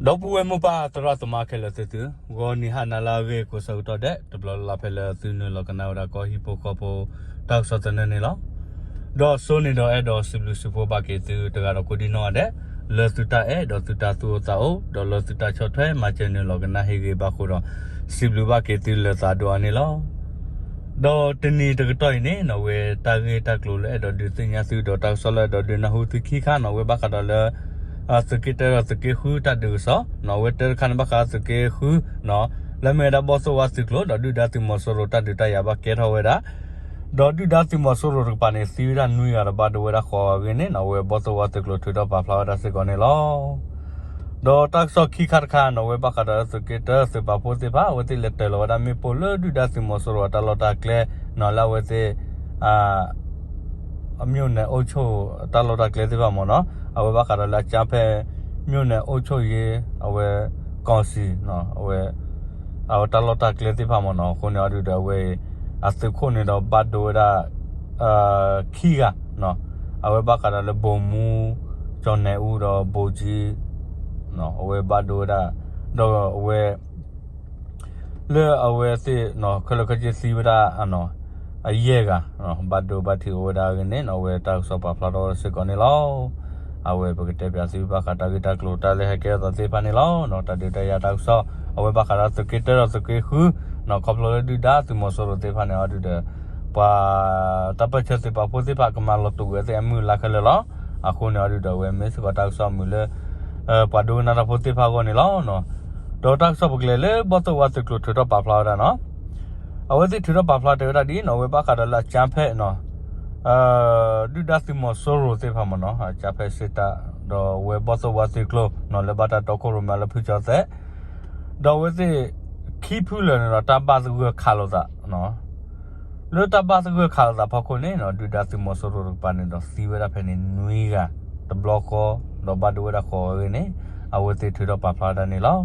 ဒီပုၢ်ဝဲၢ်မိၢ်ပၢ်သရၣ်သမါခဲလၢာ်သ့ၣ်သု, ဂီၤနံၤဟါနၤလၢအဂ့ၤကိးဆၢကတီၢ်ဒဲး တဘျီလၢ်လၢ်ဖဲလၢသုနုာ်လီၤကနၣ်ဝဲဒၣ်ကီၢ်ဟံၣ်ဖိဃီဖိတၢ်ကစီၣ်သနၢၣ်န့ၣ်လီၤ. ဒီးစိန့ၣ်ဒီးအဲၣ်ဒိးစံးဘျုးစံးဖှိၣ်ဘၣ်က့ၤသုတဂၤဒီးကိးဒံနီၢ်ဂၤဒဲး, လၢသုတၢ်အဲၣ်ဒီးသုတၢ်သူၣ်အိၣ်သးအိၣ် ဒီးလၢသုတၢ်ဆီၣ်ထွဲမၤစၢၤနုာ်လီၤကနၣ်ဟ့ၣ်ဂ့ၤဘၣ်ဃိဒီး စံးဘျုးဘၣ်က့ၤသုလၢသးဒိၣ်အါန့ၣ်လီၤ. ဒီးတနံၤတကတီၢ်အံၤန့ၣ် နီၢ်ဝဲတၢ်ဂ့ၢ်တၢ်ကျိၤလၢအဲၣ်ဒိးဒုးသ့ၣ်ညါသု ဒီးတၢ်ကစီၣ်လၢအဲၣ်ဒိးဒုးနၢ်ဟူသုခံခါ နီၢ်ဝဲဘၣ်ဃးဒီးလၢ သုးက့တၢဒီးသုးက့ဃုတၢ်ဒုးကစီၣ်, နီၢ်ဝဲတၢတခါန့ၣ်ဘၣ်ဃးသုးက့ဃု လၢမ့ၢ်ဝဲဒၣ်ဘီၣ်သိၣ်ဝါသုးကျိၤ ဒီးဒုၣ်ဒါသုးမီၤစိရိၤတၢ်ဒုးတၢ်ယၤဘၣ်ကဲထီၣ်ဝဲဒၣ် ဒီးဒုၣ်ဒါသုးမီၤစိရိၤတကပၤန့ၣ်သံဝဲဒၣ်နွံဂၤဒီးဘၣ်ဒိဝဲဒၣ်ဃိးဂၤအဂ့ၢ်န့ၣ် နီၢ်ဝဲဘီၣ်သိၣ်ဝါသုးကျိၤထုးထီၣ်ပာ်ဖျါဝဲဒၣ်စ့ၢ်ကီးန့ၣ်လီၤ. ဒီးတၢ်ကစီၣ်ခံခါတခါ နီၢ်ဝဲဘၣ်ဃးဒီးလၢသုးက့တၢသုးပာ်ဖှိၣ်သ့ၣ်တဖၣ် အဝဲသ့ၣ်လဲၤတၢၤလီၤဝဲဒၣ်မ့ၣ်ပိၢ်လၢဒုၣ်ဒါသုးမီၤစိရိၤအတၢ်လီၢ်တၢ်ကျဲ နီၢ်လၢအဝဲသ့ၣ် အ အ မြို့နယ်အုပ်ချုပ် တၢ်လီၢ်တၢ်ကျဲသ့ၣ်တဖၣ်မ့ၢ်နီၢ်, အဝဲဘၣ်ဃးဒီးလၢအကြမ်းဖက် မြို့နယ်အုပ်ချုပ်ရေး အဝဲ ကောင်စီ အဝဲ အဝဲတၢ်လီၢ်တၢ်ကျဲသ့ၣ်တဖၣ်မ့ၢ်နီၢ်, အဃိန့ၣ်အီၤဒုးဒီးအဝဲအံၤ အသုးခိၣ်န့ၣ်ဒီးဘၣ်ဒိဝဲဒၣ် ခံဂၤ, အဝဲဘၣ်ဃးဒီးလၢ ဗိုလ်မှူး ကျော်နုာ်ဦး ဒီး ဗိုလ်ကြီး အဝဲဘၣ်ဒိဝဲဒၣ် ဒီးအဝဲ လၢအဝဲသ့ၣ် ခဲလၢာ်ခဲဆ့သံဝဲဒၣ် အယဲၢ်ဂၤ ဘၣ်ဒိဘၣ်ထံးအိၣ်ဝဲဒၣ်အဂ့ၢ်န့ၣ် နီၢ်ဝဲတၢ်ကစီၣ်ပာ်ဖျါထီၣ်စ့ၢ်ကီးန့ၣ်လီၤ. အဝဲပကတဲပၠးသုဘၣ်ဃးတၢ်ဂ့ၢ်တၢ်ကျိၤတၢ်လၢဟဲကဲထီၣ်သးသ့ၣ်တဖၣ်န့ၣ်လီၤ. တၢ်ဒုးတၢ်ယၤတၢ်ကစီၣ် အဝဲဘၣ်ဃးဒီးသုးက့တၢဒီးသုးက့ဃု နီၢ်ခီဖျိလၢဒုၣ်ဒါသုးမီၤစိရိၤသ့ၣ်တဖၣ်န့ၣ်အီၤဒုးဒီး ပှၤတၢ်ပၢၢ်ဆၢသုးပာ်ဖှိၣ်သ့ၣ်တဖၣ်ကမၤလီၤတူာ်ဝဲသ့ၣ်အမုၢ်အလါခဲလၢာ်လီၤ. အဃိန့ၣ်အီၤဒုးဒီးအဝဲမ့ၢ်စ့ၢ်ကီးတၢ်ကစီၣ်မုာ်လၢ ပှၤဒိကနၣ်တၢ်ဖိသ့ၣ်တဖၣ်အဂီၢ်န့ၣ်လီၤ. ဒီးတၢ်ကစီၣ်ပကလဲၤလၢဘီၣ်သိၣ်ဝါသုးကျိၤထုးထီၣ်ပာ်ဖျါဝဲဒၣ်နီၢ်, အဝဲသ့ၣ်ထုးထီၣ်ပာ်ဖျါတဲဝဲဒၣ်ဒ်နီၢ် အဝဲဘၣ်ဃးဒီးလၢအကြမ်းဖက် ဒုၣ်ဒါသုးမီၤစိရိၤသ့ၣ်တဖၣ်မ့ၢ်နီၢ် အကြမ်းဖက်စစ်တပ် ဒီးအဝဲဘီၣ်သိၣ်ဝါသုးကျိၤ နီၢ်လၢဘၣ်တၢ်တီခိၣ်ရိၣ်မဲလၢဖုကၠီၤသဲး ဒီးအဝဲသ့ၣ် ခံဖုလၢာ်န့ၣ်ဒီးတၢ်ဘၣ်သဂၢၢ်ခးလိာ်သး လၢတၢ်ဘၣ်သဂၢၢ်ခးလိာ်သးဖီခိၣ်န့ၣ် ဒုၣ်ဒါသုးမီၤစိရိၤတကပၤန့ၣ်ဒီးသံဝဲဒၣ်ဖဲန့ၣ်နွံဂၤ တဘျီဃီ ဒီးဘၣ်ဒိဝဲဒၣ်ဃိးဂၤအဂ့ၢ်န့ၣ် အဝဲသ့ၣ်ထုးထီၣ်ပာ်ဖျါဝဲဒၣ်န့ၣ်လီၤ.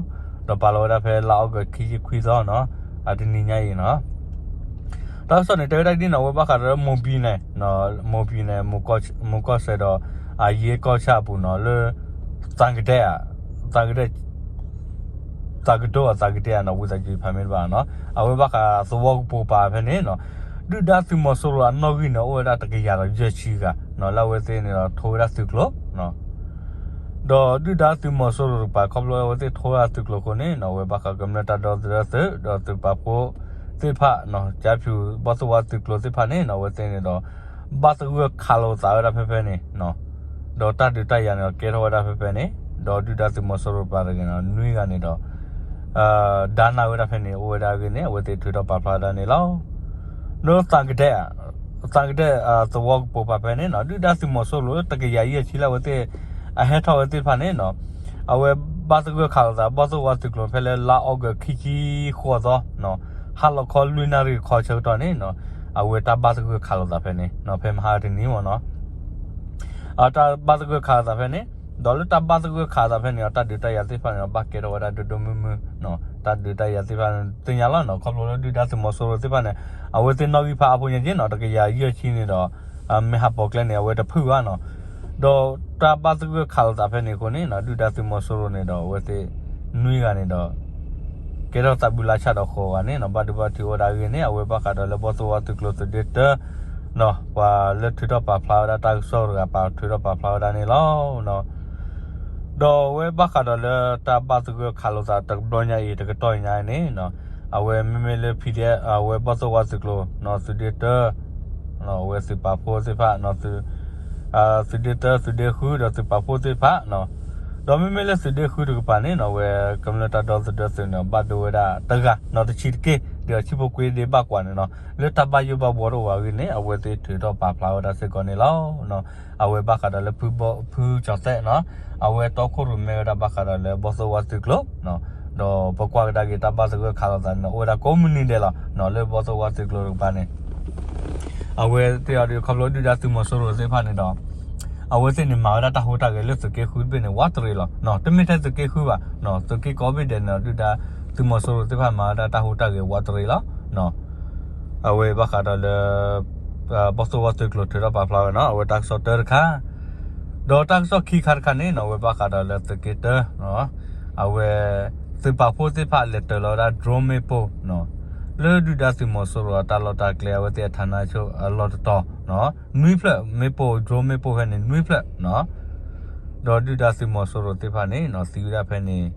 ဒီးပာ်လီၤဝဲဒၣ်ဖဲလါအီကူးခံဆံခွံသီနီၢ် အတနံၤညါအံၤနီၢ် တၢ်ကစီၣ်န့ၣ်တဲဝဲဒၣ်ဒ်နီၢ် အဝဲဘၣ်ဃးဒီးလၢ မွန်ပြည်နယ် မွန်ပြည်နယ် မူၤကီၢ်စဲၣ်ဒီး အရေးကီၢ်ဆၣ်အပူၤနီၢ် လၢ သံကဒဲး သံကဒဲး သံကဒိၣ်အသံကဒဲးနီၢ် ဝံသးစူၤဖးမ့ၢ်တဘၣ်နီၢ် အဝဲဘၣ်ဃးသဝီကပိာ်ပၤဖဲန့ၣ်နီၢ် ဒုၣ်ဒါသုးမီၤစိရိၤအနီၣ်ဂံၢ်န့ၣ် အိၣ်ဝဲဒၣ်တကယၤဒီးယဲၢ်ဆံဂၤ နီၢ်လၢအဝဲသ့ၣ်န့ၣ်ဒီးထိဝဲဒၣ်သုးကျိၤ ဒီးဒုၣ်ဒါသုးမီၤစိရိၤတကပၤ ခီဖျိအဝဲသ့ၣ်ထိဝဲဒၣ်သုးကျိၤအဃိန့ၣ်နီၢ် အဝဲဘၣ်ဃးကမျၢၢ်တၢ်ဒီသဒၢသုး ဒီးသုးပာ်ဖှိၣ်သ့ၣ်တဖၣ် ကၠါဖၠူၣ် ဘီၣ်သိၣ်ဝါသုးကျိၤသ့ၣ်တဖၣ်န့ၣ်နီၢ် အဝဲသ့ၣ်န့ၣ်ဒီး ဘၣ်သဂၢၢ်ခးလိာ်သးဝဲဒၣ်ဖဲဖဲန့ၣ် ဒီးတၢ်ဒုးတၢ်ယၤန့ၣ်ဒီးကဲထီၣ်ဝဲဒၣ်ဖဲဖဲန့ၣ် ဒီးဒုၣ်ဒါသုးမီၤစိရိၤတကပၤတဂၤန့ၣ် နွံဂၤန့ၣ်ဒီး ဒါနၢ်ဝဲဒၣ်ဖဲန့ၣ် အိၣ်ဝဲဒၣ်အဂ့ၢ်န့ၣ် အဝဲသ့ၣ်ထုးထီၣ်ပာ်ဖျါဝဲဒၣ်န့ၣ်လီၤ. လၢသံကဒဲး သံကဒဲးသဝီကပိာ်ပၤဖဲန့ၣ်နီၢ် ဒုၣ်ဒါသုးမီၤစိရိၤလၢတကယၤယဲၢ်ဆံလၢအဝဲသ့ၣ် အဟဲထီၣ်ဝဲသ့ၣ်တဖၣ်န့ၣ်နီၢ် အဝဲဘၣ်သဂၢၢ်ခးလိာ်သး ဘီၣ်သိၣ်ဝါသုးကျိၤဖဲလၢလါအီကူးခံဆံဃိးသီ ဟါလီၤခီလွံၢ်နၣ်ရံၣ်ခီဆၢကတီၢ်န့ၣ်နီၢ် အဝဲတၢ်ဘၣ်သဂၢၢ်ခးလိာ်သးဖဲန့ၣ် ဖဲမဟါတနံၤမ့ၢ်နီၢ် အတၢ်ဘၣ်သဂၢၢ်ခးလိာ်သးဖဲန့ၣ် ဒီးလၢတၢ်ဘၣ်သဂၢၢ်ခးလိာ်သးဖဲန့ၣ် တၢ်ဒုးတၢ်ယၤသ့ၣ်တဖၣ်န့ၣ် ဘၣ်ကဲထီၣ်ဝဲဒၣ်ဒိၣ်ဒိၣ်မုၢ်မုၢ် တၢ်ဒုးတၢ်ယၤသ့ၣ်တဖၣ်သ့ၣ်ညါလီၤနီၢ် ခီဖျိလၢဒုၣ်ဒါသုးမီၤစိရိၤသ့ၣ်တဖၣ်န့ၣ် အဝဲသ့ၣ်နီၣ်ဂံၢ်ဖးအါဖိညါက့နီၢ် တကယၤယဲၢ်ဆံန့ၣ်ဒီး မ့ၢ်ဟးပိာ်ကျဲန့ၣ် အဝဲတဖုၣ်ဘၣ်နီၢ် ဒီးတၢ်ဘၣ်သဂၢၢ်ခးလိာ်သးဖဲန့ၣ်အဃိန့ၣ်နီၢ် ဒုၣ်ဒါသုးမီၤစိရိၤန့ၣ်ဒီး အဝဲသ့ၣ်နွံဂၤန့ၣ်ဒီး ကဲထီၣ်သးဘုလါဆၣ်ဒီးဃိးဂၤန့ၣ်နီၢ် ဘၣ်ဒိဘၣ်ထံးအိၣ်ဝဲဒၣ်အဂ့ၢ်န့ၣ် အဝဲဘၣ်ဃးဒီးလၢဘီၣ်သိၣ်ဝါသုးကျိၤသုးဒ့တၢ ပှၤလၢထုးထီၣ်ပာ်ဖျါဝဲဒၣ်တၢ်ကစီၣ်တဂၤ ပှၤထုးထီၣ်ပာ်ဖျါဝဲဒၣ်န့ၣ်လီၤ. ဒီးအဝဲဘၣ်ဃးဒီးလၢတၢ်ဘၣ်သဂၢၢ်ခးလိာ်သးတဘျီညါအံၤ တကတီၢ်ညါအံၤန့ၣ် အဝဲမ့မ့ၢ်လၢ PDF အဝဲဘီၣ်သိၣ်ဝါသုးကျိၤ သုးဒ့တၢ အဝဲသုးပာ်ဖှိၣ်သ့ၣ်တဖၣ် သုးဒ့တၢ သုးဒ့ဃု ဒီးသုးပာ်ဖှိၣ်သ့ၣ်တဖၣ် ဒီးမ့မ့ၢ်လၢသုးဒ့ဃုတကပၤန့ၣ်နီၢ် အဝဲကမျၢၢ်တၢ်ဒီသဒၢသုးန့ၣ် ဘၣ်ဒိဝဲဒၣ်တဂၤနီၢ် တဆံးတက့ၢ် ဒီးဆံးဖိကွ့ဒ့ဘၣ်ကွၢ်န့ၣ်နီၢ် လၢတၢ်ဘၣ်ယိၣ်ဘၣ်ဘှီတအိၣ်အဂ့ၢ်န့ၣ် အဝဲသ့ၣ်ထုးထီၣ်ပာ်ဖျါဝဲဒၣ်စ့ၢ်ကီးန့ၣ်လီၤ. အဝဲဘၣ်ဃးဒီးလၢဖုကၠီၤသဲးနီၢ် အဝဲတီခိၣ်ရိၣ်မဲဝဲဒၣ်ဘၣ်ဃးဒီးလၢဘီၣ်သိၣ်ဝါသုးကျိၤ ဒီးပကွၢ်ကဒါက့ၤတၢ်ဘၣ်သဂၢၢ်ခးလိာ်သးန့ၣ် အိၣ်ဝဲဒၣ်ကိးမုၢ်နံၤဒဲးလီၤ လၢဘီၣ်သိၣ်ဝါသုးကျိၤတကပၤန့ၣ် အဝဲသ့ၣ်အီၤဒုးခီဖျိဒုၣ်ဒါသုးမီၤစိရိၤသ့ၣ်တဖၣ်န့ၣ်ဒီး အဝဲသ့ၣ်န့ၣ်မၤဝဲဒၣ်တၢ်ဟူးတၢ်ဂဲၤလၢသုးက့ဃုတဘ့ၣ်န့ၣ် ဝးတရံးလီၤ. တမ့ၢ်ထဲသုးက့ဃုဘၣ် သုးက့ကိးဘ့ၣ်ဒဲးန့ၣ်ဒီး ဒုၣ်ဒါသုးမီၤစိရိၤသ့ၣ်တဖၣ်မၤဝဲဒၣ်တၢ်ဟူးတၢ်ဂဲၤဝးတရံးလီၤ. အဝဲဘၣ်ဃးဒီးလၢ ဘီၣ်သိၣ်ဝါသုးကျိၤထုးထီၣ်ပာ်ဖျါဝဲနီၢ် အဝဲတၢ်ကစီၣ်တၢတခါ ဒီးတၢ်ကစီၣ်ခံခါတခါန့ၣ်နီၢ် အဝဲဘၣ်ဃးဒီးလၢသုးက့တၢ အဝဲ သုးပာ်ဖှိၣ်သ့ၣ်တဖၣ်လဲၤတၢၤလီၤဝဲဒၣ် drone မ့ၣ်ပိၢ် လၢဒုၣ်ဒါသုးမီၤစိရိၤအတၢ်လီၢ်တၢ်ကျဲ အဝဲသ့ၣ်အ ဌာနချုပ် အလီၢ်တတီၤ နွံဖျၢၣ် မ့ၣ်ပိၢ် drone မ့ၣ်ပိၢ်ဖဲန့ၣ် နွံဖျၢၣ် ဒီးဒုၣ်ဒါသုးမီၤစိရိၤသ့ၣ်တဖၣ်န့ၣ် သံဝဲဒၣ်ဖဲန့ၣ်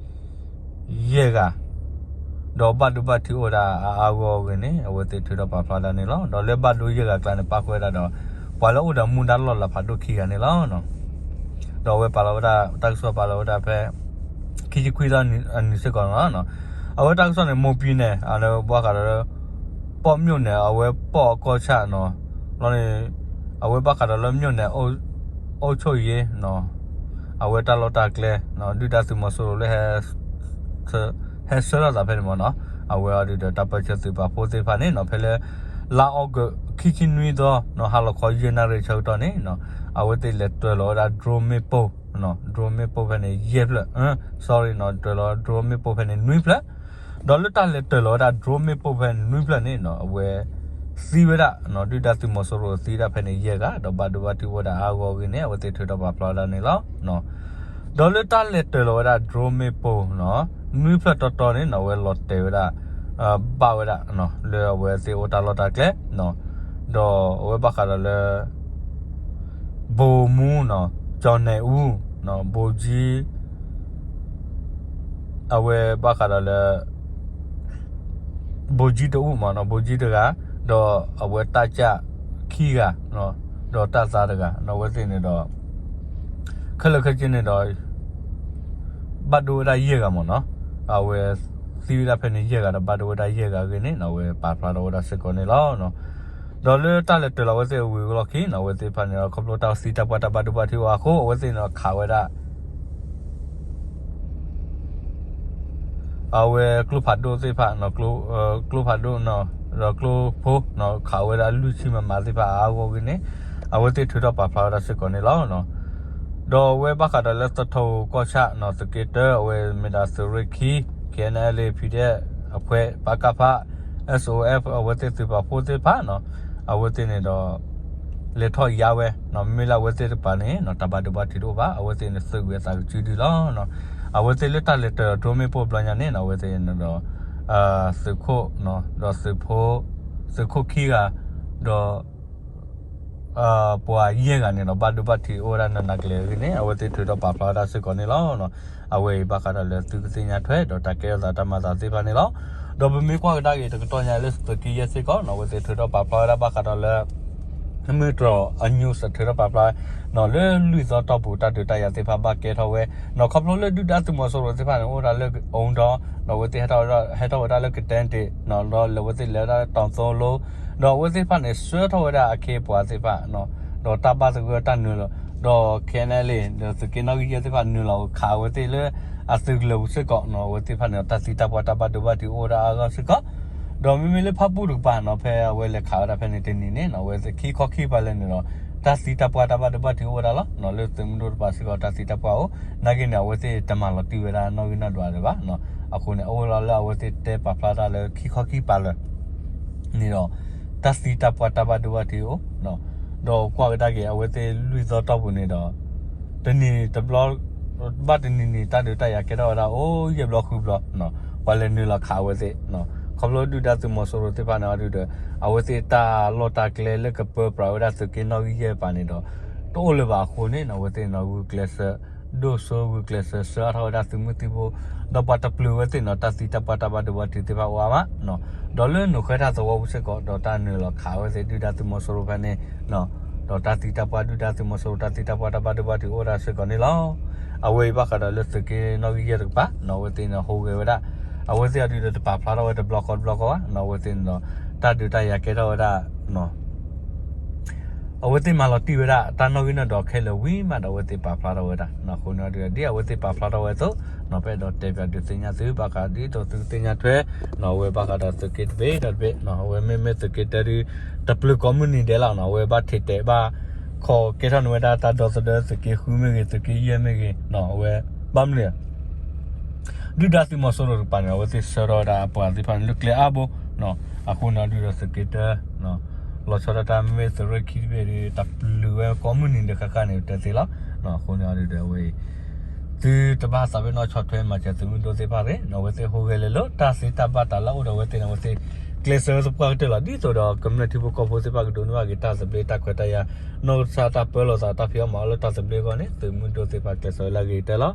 ယဲၢ်ဂၤ ဒီးဘၣ်ဒိဘၣ်ထံးအိၣ်ဝဲဒၣ်အါအါဂီၢ်ဂီၢ်အဂ့ၢ်န့ၣ် အဝဲသ့ၣ်ထုးထီၣ်ပာ်ဖျါဒၣ်န့ၣ်လီၤ. ဒီးလၢဘၣ်ဒိယဲၢ်ဂၤအကျါန့ၣ် ပၣ်ဃုာ်ဝဲဒၣ်ဒီး ပှၤလၢအိၣ်ဒီးမူဒါလီၢ်လၤဖးဒိၣ်ခံဂၤန့ၣ်လီၤ. ဒီးအဝဲပာ်လီၤဝဲဒၣ် တၢ်ကစီၣ်ပာ်လီၤဝဲဒၣ်ဖဲ ခံဆံခွံသီအနံၤစ့ၢ်ကီးန့ၣ်လီၤ. အဝဲတၢ်ကစီၣ်န့ၣ် မိၢ်ပံၤန့ၣ် အဝဲဘၣ်ဃးဒီးလၢ ပီၣ်မြို့နယ် အဝဲပီၣ်အကီၢ်ဆၣ်န့ၣ်လီၤန့ၣ် အဝဲဘၣ်ဃးဒီးလၢ မြို့နယ်အုပ်ချုပ်ရေး အဝဲတၢ်လီၢ်တၢ်ကျဲ ဒုၣ်ဒါသုးမီၤစိရိၤလၢ ဟဲဆှၢထီၣ်သးဖဲန့ၣ်မ့ၢ်နီၤ, အဝဲအီၤဒုးဒီးတၢ်ပၢဆှၢသုးပာ်ဖှိၣ်သ့ၣ်တဖၣ်န့ၣ်နီၤ ဖဲလၢ လါအီကူး ခံဆံနွံသီနီၤ ဟါလီၤခီယဲၢ်နၣ်ရံၣ်ဆၢကတီၢ်န့ၣ်နီၤ အဝဲသ့ၣ်လဲၤတၢၤလီၤဝဲဒၣ် drone မ့ၣ်ပိၢ်, drone မ့ၣ်ပိၢ်ဖဲန့ၣ် ယဲၢ်ဖျၢၣ်, sorry နီၤ တၢၤလီၤ drone မ့ၣ်ပိၢ်ဖဲန့ၣ် နွံဖျၢၣ်, ဒီးလၢတၢ်လဲၤတၢၤလီၤဝဲဒၣ် drone မ့ၣ်ပိၢ်ဖဲန့ၣ် နွံဖျၢၣ်န့ၣ်နီၤ အဝဲ သံဝဲဒၣ် ဒုၣ်ဒါသုးမီၤစိရိၤသံဝဲဒၣ်ဖဲန့ၣ် ယဲၢ်ဂၤ ဒီးဘၣ်ဒိဘၣ်ထံးအိၣ်ဝဲဒၣ်အါဂီၢ်အဂ့ၢ်န့ၣ် အဝဲသ့ၣ်ထုးထီၣ်ပာ်ဖျါဝဲဒၣ်န့ၣ်လီၤ. ဒီးလၢတၢ်လဲၤတၢၤလီၤဝဲဒၣ် drone မ့ၣ်ပိၢ်နီၤ နွံဖျၢၣ်တီတီန့ၣ်နီၤ အဝဲလီၤတဲာ်ဝဲဒၣ် ဘၣ်ဝဲဒၣ် လၢအဝဲသ့ၣ်အိၣ်တၢ်လီၢ်တၢ်ကျဲ ဒီးအဝဲဘၣ်ဃးဒီးလၢ ဗိုလ်မှူးနီၤ ကျော်နိုင်ဦးနီၤ ဗိုလ်ကြီး အဝဲဘၣ်ဃးဒီးလၢ ဗိုလ်ကြီးတစ်ဦးမ့ၢ်နီၤ ဗိုလ်ကြီးတဂၤ ဒီးအဝဲတပ်ကြပ်ခံဂၤ ဒီးတပ်သားတဂၤ အဝဲသ့ၣ်န့ၣ်ဒီး ခဲလၢာ်ခဲဆ့န့ၣ်ဒီး ဘၣ်ဒိဝဲဒၣ်ယဲၢ်ဂၤမ့ၢ်နီၤ အဝဲသံဝဲဒၣ်ဖဲန့ၣ်ယဲၢ်ဂၤဒီးဘၣ်ဒိဝဲဒၣ်ယဲၢ်ဂၤအဂ့ၢ်န့ၣ် အဝဲပာ်ဖျါထီၣ်ဝဲဒၣ်စ့ၢ်ကီးန့ၣ်လီၤ. ဒီးလၢတၢ်လဲၤတၢၤလီၤအဝဲသ့ၣ်အဝံၤအလီၢ်ခံနီၤ အဝဲသ့ၣ်တဖၣ်န့ၣ်ဒီး ခီဖျိတၢ်သံတၢ်ပှၢ်တၢ်ဘၣ်ဒိဘၣ်ထံးအိၣ်အဃိ အဝဲသ့ၣ်န့ၣ်ဒီးခးဝဲဒၣ် အဝဲကျိဖးဒိၣ်သ့ၣ်တဖၣ် ကျိဖးဒိၣ်နီၤ ဒီးကျိဖိနီၤ ခးဝဲဒၣ်လွံၢ်ဆံ မမ သ့ၣ်တဖၣ်အါဂီၢ်အဂ့ၢ်န့ၣ် အဝဲသ့ၣ်ထုးထီၣ်ပာ်ဖျါဝဲဒၣ်စ့ၢ်ကီးန့ၣ်လီၤ. ဒီးအဝဲဘၣ်ဃးဒီးလၢသထီၣ်ကီၢ်ဆၣ်နီၤ သုးက့တၢ အဝဲမ့ၢ်ဒၣ်သုးရ့ၣ်ခံ KNLA PDF အဖွဲ့ ပကဖ SOF အဝဲသ့ၣ်သုးပာ်ဖှိၣ်သ့ၣ်တဖၣ်နီၤ အဝဲသ့ၣ်န့ၣ်ဒီး လဲၤထီၣ်ယါဝဲ မ့မ့ၢ်လၢအဝဲသ့ၣ်တကပၤန့ၣ် တၢ်ဘၣ်ဒိဘၣ်ထံးတအိၣ်ဘၣ် အဝဲသ့ၣ်န့ၣ်သုးကွံာ်အသးကစုဒုလီၤ. အဝဲသ့ၣ်လၢတၢ်လဲၤတၢၤ drone မ့ၣ်ပိၢ်ဘျီညါန့ၣ်နီၤ အဝဲသ့ၣ်န့ၣ်ဒီး သုးခိၣ် ဒီးသုးဖိ သုးခိၣ်ခံဂၤ ဒီး ပှၤယဲၢ်ဂၤန့ၣ်ဒီး ဘၣ်ဒိဘၣ်ထံးအိၣ်ဝဲဒၣ်နးနးကလဲာ်အဂ့ၢ်န့ၣ် အဝဲသ့ၣ်ထုးထီၣ်ပာ်ဖျါဝဲဒၣ်စ့ၢ်ကီးန့ၣ်လီၤ. အဝဲအံၤဘၣ်ဃးဒီးလၢသုကသ့ၣ်ညါထွဲ ဒီးတၢ်ကဲထီၣ်သးတၢ်မၤသးသ့ၣ်တဖၣ်န့ၣ်လီၤ. ဒီးပမ့ၢ်ကွၢ်ကဒါက့ၤတကတီၢ်ညါလၢသုးက့ယဲၢ်စ့ၢ်ကီးနီၤ အဝဲသ့ၣ်ထုးထီၣ်ပာ်ဖျါဝဲဒၣ်ဘၣ်ဃးဒီးလၢ မ့ၢ်တြီၤအ news ထုးထီၣ်ပာ်ဖျါ နီၤ လၢလွံၢ်သီတီၢ်ပူၤတၢ်ဒုးတၢ်ယၤသ့ၣ်တဖၣ်ဘၣ်ကဲထီၣ်ဝဲ နီၤ ခီဖျိလၢဒုၣ်ဒါသုးမီၤစိရိၤသ့ၣ်တဖၣ်န့ၣ် အိၣ်ဝဲဒၣ်လၢ အူဒီ ဒီးအဝဲသ့ၣ်ဟဲထီၣ်ဝဲဒၣ် ဟဲထီၣ်ဝဲဒၣ်လၢကတဲတ့ၢ် နီၤ ဒီးလၢအဝဲသ့ၣ်လဲၤဝဲဒၣ်လၢတီၤသိလိ ဒီးအဝဲသ့ၣ်တဖၣ်န့ၣ် ဆှၢထီၣ်ဝဲဒၣ်အခ့အပှၤသ့ၣ်တဖၣ် ဒီးတၢ်ဘၣ်သဂၢၢ်တၢ်နုာ်လီၤ ဒီး KNLA ဒီးသုးက့နီၣ်ဂံၢ်ယဲၢ်သ့ၣ်တဖၣ်နုာ်လီၤခးအဝဲသ့ၣ်လၢအသုးကလၢၤပူၤစ့ၢ်ကီးနီၤ အဝဲသ့ၣ်တဖၣ်န့ၣ်ဒီး တၢ်သံတၢ်ပှၢ်တၢ်ဘၣ်ဒိဘၣ်ထံးအိၣ်ဝဲဒၣ်အါဂီၢ်စ့ၢ်ကီး ဒီးမ့မ့ၢ်လၢဖၣ်ပူၣ်တကပၤနီၤ ဖဲအဝဲလဲၤခးဝဲဒၣ်ဖဲန့ၣ်တနံၤန့ၣ်နီၤ အဝဲသ့ၣ်ခံခီခံကပၤလၢာ်န့ၣ်ဒီး တၢ်သံတၢ်ပှၢ်တၢ်ဘၣ်ဒိဘၣ်ထံးအိၣ်ဝဲဒၣ်လီၤ. လၢသုးမုၢ်ဒိၣ်တကပၤစ့ၢ်ကီးတၢ်သံတၢ်ပှၢ်အိၣ် နာ်က့န့ၣ် အဝဲသ့ၣ်တမၤလီၤတံၢ်ဝဲဒၣ်နီၣ်ဂံၢ်နီၣ်ဒွးဒံးဘၣ် အဃိန့ၣ် အအိၣ်လီၤလၢအဝဲသ့ၣ်တဲပာ်ဖျါတၢ်လၢခံခီခံကပၤလၢာ် န့ၣ်ဒီး တၢ်သံတၢ်ပှၢ်တၢ်ဘၣ်ဒိဘၣ်ထံးအိၣ် ဒီးကွၢ်ကဒါက့ၤအဝဲသ့ၣ်လွံၢ်သီတီၢ်ပူၤန့ၣ်ဒီး တနံၤတဘျီ ဘၣ်တနံၤနံၤတၢ်ဒုးတၢ်ယၤကဲထီၣ်ဝဲဒၣ်အိၣ်ယဲၢ်ဘျီဃုဘျီ ပှၤလဲၤနုာ်လီၤခးအဝဲသ့ၣ် ခီဖျိဒုၣ်ဒါသုးမီၤစိရိၤသ့ၣ်တဖၣ်န့ၣ်အီၤဒုးဒီး အဝဲသ့ၣ်တၢ်လီၢ်တၢ်ကျဲလၢကပၢပြးဝဲဒၣ်သုးက့နီၣ်ဂံၢ်ယဲၢ်တကပၤန့ၣ်ဒီး တအိၣ်လၢၤဘၣ်အဃိန့ၣ် အဝဲသ့ၣ်န့ၣ်ဂုာ်ကျဲးစၢး ဒိၣ်စိဂုာ်ကျဲးစၢး ဆှၢအါထီၣ်ဝဲဒၣ်သုးမုၢ်သံၣ်ဘိ ဒီးပှၤတပျုာ်ဝဲသ့ၣ်န့ၣ် တၢ်သံတၢ်ပှၢ်တၢ်ဘၣ်ဒိဘၣ်ထံးသ့ၣ်တဖၣ်အိၣ်အါမး ဒီးလၢနိၣ်ဃဲထၣ်သဝီပူၤစ့ၢ်ကီး ဒီးတၢ်နုာ်လီၤခးဝဲသ့ၣ်ဒုၣ်ဒါသုးမီၤစိရိၤဖဲန့ၣ် ဒီးတၢ်သံတၢ်ပှၢ်ဒုၣ်ဒါသုးမီၤစိရိၤ တၢ်သံတၢ်ပှၢ်တၢ်ဘၣ်ဒိဘၣ်ထံးအိၣ်ဝဲဒၣ်စ့ၢ်ကီးန့ၣ်လီၤ. အဝဲအံၤဘၣ်ဃးဒီးလၢသုးက့နီၣ်ဂံၢ်ယဲၢ်တကပၤ အဝဲသ့ၣ်န့ၣ်ဟူးဂဲၤဝဲဒၣ် အဝဲသ့ၣ်အီၤဒုးဒီးတပာ်ဖျါထီၣ်ဝဲတဘျီဃီတဘျီဃီဘၣ် အဝဲသ့ၣ်န့ၣ်ဒီး တၢ်ဒုးတၢ်ယၤကဲထီၣ်ဝဲဒၣ် အဝဲသ့ၣ်မၤလီၤတံၢ်ဝဲဒၣ် တၢ်နီၣ်ဂံၢ်နီၣ်ဒွးခဲလၢာ်ဝံၤမးဒီး အဝဲသ့ၣ်ပာ်ဖျါထီၣ်ဝဲဒၣ် အဃိန့ၣ်အီၤဒုးဒီး ဒ်အဝဲသ့ၣ်ပာ်ဖျါထီၣ်ဝဲအသိး ပအဲၣ်ဒိးတဲပၠးဒုးသ့ၣ်ညါသု ဘၣ်ဃးဒ်သိးသုကသ့ၣ်ညါထွဲ အဝဲဘၣ်ဃးဒီးသုးက့တဘ့ၣ်ဒီးတဘ့ၣ် အဝဲမ့မ့ၢ်သုးက့တၢဒုး တပျုာ်ကိးမုၢ်နံၤဒဲးလီၤ အဝဲဘၣ်ထံးတဲာ်ဘၣ် ခီကဲထီၣ်န့ၢ်ဝဲဒၣ်တၢ်ဒီသဒၢသုးက့ဃုမ့ၢ်ဂ့ၤ သုးက့ယဲၢ်မ့ၢ်ဂ့ၤ အဝဲ ဘၣ်မနုၤလဲၣ် ဒုၣ်ဒါသုးမီၤစိရိၤတကပၤန့ၣ် အဝဲသ့ၣ်ဆှၢထီၣ်ဝဲဒၣ်အပှၤသ့ၣ်တဖၣ်န့ၣ် လၢကျဲအါဘိ အဃိန့ၣ်အီၤဒုးဒီးသုးက့တၢ လီၤဆီဒၣ်တၢ်မ့မ့ၢ်သုးရ့ၣ်ခံတဘ့ၣ်ဒီး တပျုာ်ဝဲကိးမုၢ်နံၤဒီးဃၣ်ဃၣ်န့ၣ် တဲသ့လီၤ အဃိန့ၣ်အီၤဒုးဒီးအဝဲအံၤ သုတဘၣ်သးပ့ၤနီၣ်ဆီၣ်ထွဲမၤစၢၤသုးမုၢ်ဒိၣ်သ့ၣ်တဖၣ်တဂ့ၤ, အဝဲသ့ၣ်ဟူးဂဲၤလၢာ်လၢတၢ်သ့တၢ်ဘၣ်တၢ်လၢအအိၣ်ဒီးအဝဲသ့ၣ်န့ၣ် အဝဲသ့ၣ်ကျဲးစၢးဝဲသပှၢ်ကတၢၢ်လီၤ. ဒ်သိးဒီးကမျၢၢ်ထံဖိကီၢ်ဖိသ့ၣ်တဖၣ်ကဒိးန့ၢ်ဘၣ်က့ၤ တၢ်သဘျ့တၢ်ခွဲးတၢ်ယာ်, နီၢ်ကစၢ်တၢ်ပၢလီၤသးတၢ်ဖံးအီၣ်မၤအီၣ်လၢတၢ်သဘျ့အဂီၢ်န့ၣ် သုးမုၢ်ဒိၣ်သ့ၣ်တဖၣ်ကျဲးစၢးဝဲလၢအဂ့ၤကတၢၢ်လီၤ.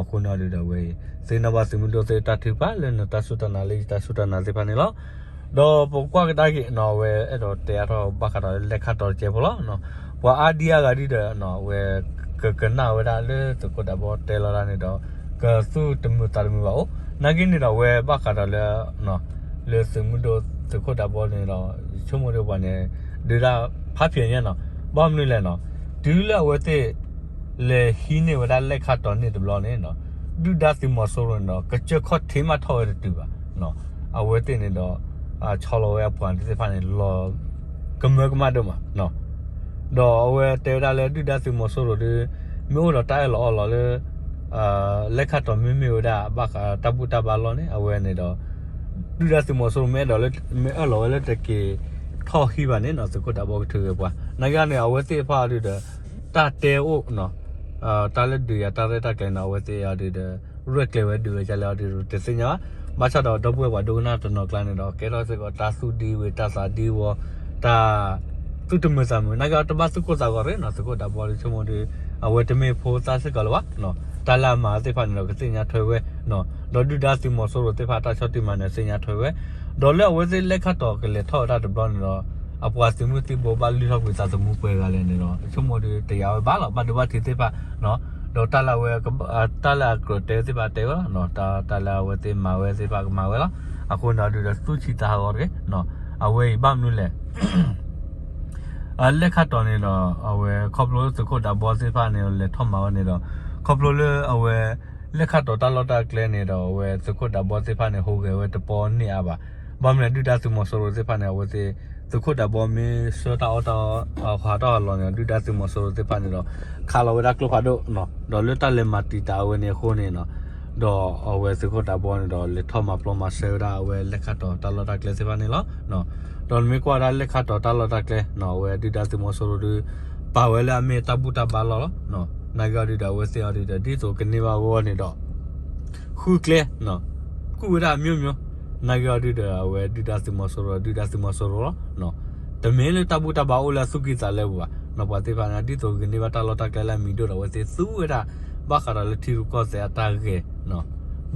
အဃိန့ၣ်အီၤဒုးဒီးအဝဲအံၤ သ့ၣ်နီၣ်ဘၣ်သုးမုၢ်ဒိၣ်သ့ၣ်တၢ်ထုကဖၣ်လၢနတၢ်စူၢ်တၢ်နာ်လၢ ယတၢ်စူၢ်တၢ်နာ်သ့ၣ်တဖၣ်န့ၣ်လီၤ. ဒီးပကွၢ်ကဒါက့ၤနီၤ အဝဲအဲၣ်ဒိးတဲအါထီၣ်ဘၣ်ဃးဒီးလၢလဲၤခါတီၤတကဲဖိလီၤ. ပှၤအါဒံအါဂၤဒုးဒီး အဝဲ ကကနၣ်ဝဲဒၣ်လၢသုးခိၣ်ဒးဘီတဲလီၤတၢ်န့ၣ်ဒီး ကသူၣ်တမုာ်သးတမုာ်ဘၣ်အိၣ် နာ်က့န့ၣ်ဒီး အဝဲဘၣ်ဃးဒီးလၢ လၢသုးမုၢ်ဒိၣ်သုးခိၣ်ဒးဘီန့ၣ်ဒီး ဆိကမိၣ်ဒီးပှၤန့ၣ် ဒုးတၢ်ဖးဖျဲးညါနီၤ. ဘၣ်မနုၤလဲၣ်နီၤ, တုၤလၢအဝဲသ့ၣ် လဲၤဟံးန့ၢ်ဝဲဒၣ်လဲၤခါတီၤန့ၢ်တဘျီန့ၣ် ဒုၣ်ဒါသုးမီၤစိရိၤန့ၣ်ဒီး ကစၢၢ်ခီၣ်ထံးမးထီၣ်ဝဲတတုၤဘၣ်. အဝဲသ့ၣ်န့ၣ်ဒီး ဆီလီၤဝဲအပှၤသ့ၣ်တဖၣ်န့ၣ် လီၤကမၢကမၣ်ဒိၣ်မး ဒီးအဝဲတဲဝဲဒၣ်လၢဒုၣ်ဒါသုးမီၤစိရိၤဒီး မ့ၢ်အိၣ်ဒီးတၢ်အၢၣ်လီၤအီလီၤလၢ လဲၤခါတီၤမ့မ့ၢ်ဝဲဒၣ် ဘၣ်ဃးတၢ်ဘူၣ်တၢ်ဘါလီၢ်န့ၣ် အဝဲန့ၣ်ဒီး ဒုၣ်ဒါသုးမီၤစိရိၤမ့ၢ်အဲၣ်ဒိးလၢ မ့ၢ်အၢၣ်လီၤဝဲလၢတက့ၤထီၣ်ဟံးဘၣ်န့ၣ်နီၤ သုးခိၣ်ဒးဘီကထုးဂဲၤပှၤ နာ်က့န့ၣ် အဝဲသ့ၣ်တဖၣ်အီၤဒုးဒီး တၢ်တဲအိၣ်နီၤ တၢ်လၢဒုးယၤတၢ်ရဲၣ်တၢ်ကျဲၤန့ၣ် အဝဲသ့ၣ်အီၤဒုးဒီး ရဲၣ်ကျဲၤဝဲဒုးဝဲဒ်လဲၣ်အီၤဒုးတသ့ၣ်ညါဘၣ်. ဘၣ်ဆၣ်ဒီးဒီပုၢ်ဝဲၢ်ပှၤဒိကနၣ်တနီၤကျါန့ၣ်ဒီး ကဲထီၣ်စ့ၢ်ကီးတၢ်သူၣ်ဒံဝဲ တၢ်သးဒံဝီ တၢ်သူၣ်တမုာ်သးမုာ် နာ်က့အီၤတဘၣ်သူၣ်ကိၢ်သးဂီၤတဂ့ၤနီၤ သုးခိၣ်ဒးဘီဒီးဆိကမိၣ်ဒီး အဝဲတမ့ၢ်ဖိသၣ်စ့ၢ်ကီးလၢၤဘၣ် တၢ်လၢအမၤသ့ၣ်တဖၣ်န့ၣ်ဒီး ကသ့ၣ်ညါထွဲဝဲ ဒီးဒုၣ်ဒါသုးမီၤစိရိၤသ့ၣ်တဖၣ်တၢ်ဆီၣ်တံၢ်မၤနၢၤသ့ၣ်ညါထွဲဝဲ ဒီးလၢအဝဲသ့ၣ်လဲၤခါတီၤကလဲၤထီၣ်ဝဲဒၣ်တဘျီန့ၣ်ဒီး အပှၤသုးမုၢ်သံၣ်ဘိဘၣ်လုၢ်ထီၣ်ကွံာ်သးသမူပှဲၤဂၤလဲၣ်န့ၣ်ဒီး ဆိကမိၣ်ဒီးတယာ်ဝဲဘၣ်လီၤ ဘၣ်ဒိဘၣ်ထံးသ့ၣ်တဖၣ် ဒီးတၢ်လၢအဝဲ တၢ်လၢအကြၢးတဲသ့ၣ်တဖၣ်တဲဝဲလီၤ တၢ်လၢအဝဲသ့ၣ်မၤဝဲသ့ၣ်တဖၣ်ကမၤဝဲလီၤ. အဃိန့ၣ်အီၤဒုးဒီးသူၣ်ဆံးသးဟးဂီၤတဂ့ၤ အဝဲအံၤဘၣ်မနုၤလဲၣ် လဲၤခါတီၤန့ၣ်ဒီး အဝဲခီဖျိသုးခိၣ်ဒးဘီသ့ၣ်တဖၣ်န့ၣ် လဲၤထီၣ်မၤဝဲန့ၣ်ဒီး ခီဖျိလၢအဝဲ လဲၤခါတီၤတၢ်လီၢ်တၢ်ကျဲန့ၣ်ဒီး အဝဲသုးခိၣ်ဒးဘီသ့ၣ်တဖၣ်န့ၣ် ဟူးဂဲၤဝဲတပီန့ၢ်အါဘၣ်. ဘၣ်မနုၤလဲၣ် ဒုၣ်ဒါသုးမီၤစိရိၤသ့ၣ်တဖၣ်န့ၣ် အဝဲသ့ၣ် သုးခိၣ်ဒးဘီမ့ၢ်ဆှၢတၢ်အီၣ်တၢ် ဟးထီၣ်ဟးလီၤန့ၣ် ဒုၣ်ဒါသုးမီၤစိရိၤသ့ၣ်တဖၣ်န့ၣ်ဒီး ခးလီၤဝဲဒၣ်ကျိဖးဒိၣ် ဒီးလၢတၢ်လဲၤမၤတံာ်တာ်အဝဲန့ၣ်အဃိန့ၣ် ဒီးအဝဲသုးခိၣ်ဒးဘီန့ၣ်ဒီး လဲၤထီၣ်မၤပျီမၤဆှဲဝဲဒၣ်အဝဲလဲၤခါတီၤတၢ်လီၢ်တၢ်ကျဲသ့ၣ်တဖၣ်န့ၣ်လီၤ. ဒီးနမ့ၢ်ကွၢ်ဝဲဒၣ်လဲၤခါတီၤတၢ်လီၢ်တၢ်ကျဲ အဝဲဒုၣ်ဒါသုးမီၤစိရိၤဒီး ပာ်ဝဲလၢအမ့ၢ်တၢ်ဘူၣ်တၢ်ဘါလီၢ်လီၤ. နာ်က့အီၤဒုးဒီး အဝဲသ့ၣ်အီၤဒုးဒီး ဒ်သိးကန့ၢ်ဘၣ်အဂီၢ်န့ၣ်ဒီး ဃုကျဲ ကူၣ်ဝဲဒၣ်အမျိုးမျိုး နာ်က့အီၤဒုးဒီး အဝဲဒုၣ်ဒါသုးမီၤစိရိၤ ဒုၣ်ဒါသုးမီၤစိရိၤလီၤ. တမ့ၢ်လၢတၢ်ဘူၣ်တၢ်ဘါအိၣ်လၢအသူၣ်ကံၢ်သးလဲပူၤဘၣ်. ပှၤသ့ၣ်တဖၣ်န့ၣ် ဒ်သိးကန့ၢ်ဘၣ်တၢ်လီၢ်တၢ်ကျဲလၢအမံၤဒိၣ်ဒီး အဝဲသ့ၣ်သူဝဲဒၣ် ဘၣ်ဃးဒီးလၢထံရူၢ်ကီၢ်သဲးအတၢ်ဂဲၤ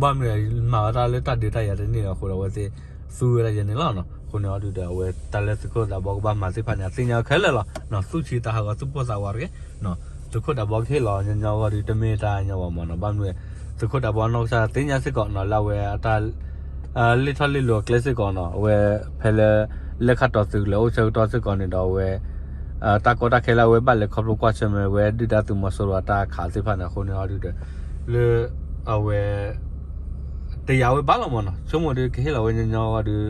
ဘၣ်မနုၤလဲၣ် မၤဝဲဒၣ်လၢတၢ်ဒုးတၢ်ယၤတန့ၢ်အဃိဒီး အဝဲသ့ၣ်သူဝဲဒၣ်ယဲန့ၣ်လီၤ. အဃိန့ၣ်အီၤဒုးဒီး အဝဲတၢ်လၢသုးခိၣ်ဒးဘီကဘၣ်မၤသ့ၣ်တဖၣ်န့ၣ် အသ့ၣ်ညါခဲလၢာ်လီၤ. သူၣ်ဆံးသးဟးဂီၤသူၣ်ပိၢ်သးဝးတဂ့ၤ သုးခိၣ်ဒးဘီကဟ့ၣ်လီၤညီညီအဂီၢ်ဒီး တမ့ၢ်တၢ်ညီဘၣ်မးနီၤ. ဘၣ်မနုၤလဲၣ် သုးခိၣ်ဒးဘီနီၢ်ကစၢ်သ့ၣ်ညါစ့ၢ်ကီးနီၤ လၢအဝဲအတၢ် လ့ၣ်ထီၣ်လ့ၣ်လီၤအကျဲစ့ၢ်ကီးနီၤ အဝဲဖဲလၢ လဲၤခါတီၤသုးကလဲၤအိၣ်ဆၢကတီၢ်စ့ၢ်ကီးန့ၣ်ဒီး အဝဲ တၢ်ကီတၢ်ခဲလၢအဝဲဘၣ်လဲၤခီဖျိကွၢ်ဆၢၣ်မဲာ်ဝဲဒုၣ်ဒါသုးမီၤစိရိၤအတၢ်ခးသ့ၣ်တဖၣ်န့ၣ် အဃိန့ၣ်အီၤဒုးဒီး လၢ အဝဲ တယာ်ဝဲဘၣ်လီၤမးနီၤ. ဆိကမိၣ်ဒီးကဟ့ၣ်လီၤဝဲညီညီအဂီၢ်ဒီး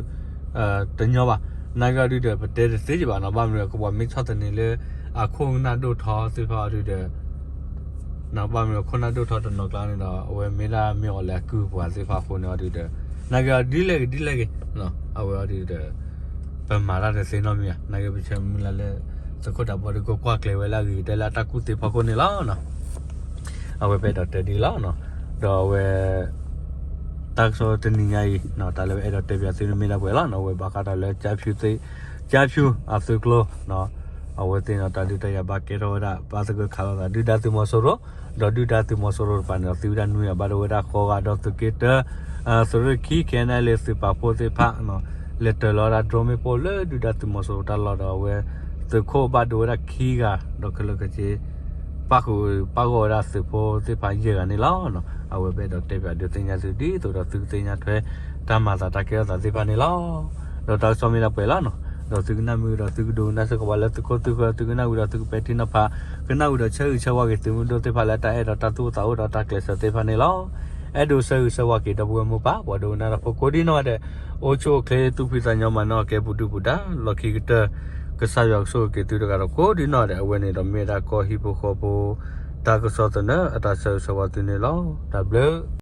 တညီဘၣ်. နာ်က့အီၤဒုးဒီး ပတဲတသ့ကဘၣ်နီၤ. ဘၣ်မနုၤလဲၣ် ကဘၣ်မ့ၢ်ဆီၣ်သနံးလၢ အခိၣ်ကနၣ်ဒိၣ်ထီသ့ၣ်တဖၣ်အီၤဒုးဒီး ဘၣ်မနုၤလဲၣ်ခိၣ်နၢ်ဒိၣ်ထီတနီၤကျါန့ၣ်ဒီး အဝဲမ့ၢ်ဒၣ်မ့ၢ်အီၤလၢအကုၢ်ပှၤသ့ၣ်တဖၣ်အဃိန့ၣ်အီၤဒုးဒီး နာ်က့အီၤဒ်လဲၣ်ဂ့ၤဒ်လဲၣ်ဂ့ၤ အဝဲအီၤဒုးဒီး ပမၤတၢ်တသ့နီတမံၤဘၣ်. နာ်က့ပဆၢမုၢ်လၢ်လၢ သုးခိၣ်ဒးဘီဒီးကကွၢ်ကျဲၤဝဲလၢအဂ့ၤကတၢၢ်လၢအတၢ်ကူၣ်သ့အဖီခိၣ်န့ၣ်လီၤ. အဝဲပအဲၣ်ဒိးတဲဒ်လီၤ. ဒီးအဝဲ တၢ်ကစီၣ်တနံၤညါအံၤ တၢ်လၢပအဲၣ်ဒိးတဲပၠးသုန့ၣ်မ့ၢ်ဒၣ်ပှဲၤလီၤ. အဝဲဘၣ်ဃးဒီးလၢ ကၠၣ်ဖၠူၣ်သ့ၣ် ကၠၣ်ဖၠူၣ်အသုးကျိၤ အဝဲသ့ၣ်န့ၣ် တၢ်ဒုးတၢ်ယၤဘၣ်ကဲထီၣ်ဝဲဒၣ် ဘၣ်သဂၢၢ်ခးလိာ်သး ဒုၣ်ဒါသုးမီၤစိရိၤ ဒီးဒုၣ်ဒါသုးမီၤစိရိၤတကပၤန့ၣ်ဒီး သံဝဲဒၣ်နွံဂၤ ဘၣ်ဒိဝဲဒၣ်ဃိးဂၤ ဒီးသုးက့တၢ သုးရ့ၣ်ခံ ခဲအံၤန့ၣ်လၢသုးပာ်ဖှိၣ်သ့ၣ်တဖၣ် လဲၤတၢၤလီၤဝဲဒၣ် drone မ့ၣ်ပိၢ်လၢဒုၣ်ဒါသုးမီၤစိရိၤတၢ်လီၢ်ဒီး အဝဲ သုးခိၣ်ဘၣ်ဒိဝဲဒၣ်ခံဂၤ ဒီးခဲလၢာ်ခဲဆ့ ပၣ်ဃုာ်ပၣ်ဂီၢ်ဝဲဒၣ်သုးဖိသ့ၣ်တဖၣ်ယဲၢ်ဂၤန့ၣ်လီၤ. အဝဲပအဲၣ်ဒိးတဲပၠးဒုးသ့ၣ်ညါသုဒ်သိးဒီးသုကသ့ၣ်ညါထွဲ တၢ်မၤသးတၢ်ကဲထီၣ်သးသ့ၣ်တဖၣ်န့ၣ်လီၤ. ဒီးတၢ်ကစီၣ်မ့ၢ်ဒၣ်ပှဲၤလီၤ. ဒီးသုကနၣ်မ့ၢ်ဒီးသုကဒိကနၣ်စ့ၢ်ကီးပှၤလၢသုခိၣ်သုဃၢၤ သုကနၣ်ဝံၤဒီးသုကပဲာ်ထံနီၤဖး ကနၣ်ဝံၤဒီးဆၢဂ့ၤဆၢဝါက့ၤသုးမုၢ်ဒိၣ်သ့ၣ်တဖၣ်လၢတၢ်အဲၣ်ဒိးတၢ်သူၣ်အိၣ်သးအိၣ် ဒီးတၢ်ကျဲးစၢးသ့ၣ်တဖၣ်န့ၣ်လီၤ. အဲၣ်ဒိးဆၢဂ့ၤဆၢဝါက့ၤဒီပုၢ်ဝဲၢ်မိၢ်ပၢ် ပှၤဒိကနၣ်တၢ်ဖိကိးဒံနီၢ်ဂၤဒဲး အိၣ်ဆူၣ်အိၣ်ချ့ သူၣ်ဖှံသးညီ မၤနၢၤကဲပူၤဒုၣ်ပူၤဒါ လီၢ်ခံကတၢၢ် ကစၢ်ယွၤကဆိၣ်ဂ့ၤက့ၤသုတဂၤဒီးကိးဒံနီၢ်ဂၤဒဲး အဝဲန့ၣ်ဒီးမ့ၢ်ဒၣ်ကီၢ်ဟံၣ်ဖိဃီဖိ တၢ်ကစီၣ်သနၢၣ်အတၢ်ဆၢဂ့ၤဆၢဝါသုန့ၣ်လီၤ. တၢ်ဘျုး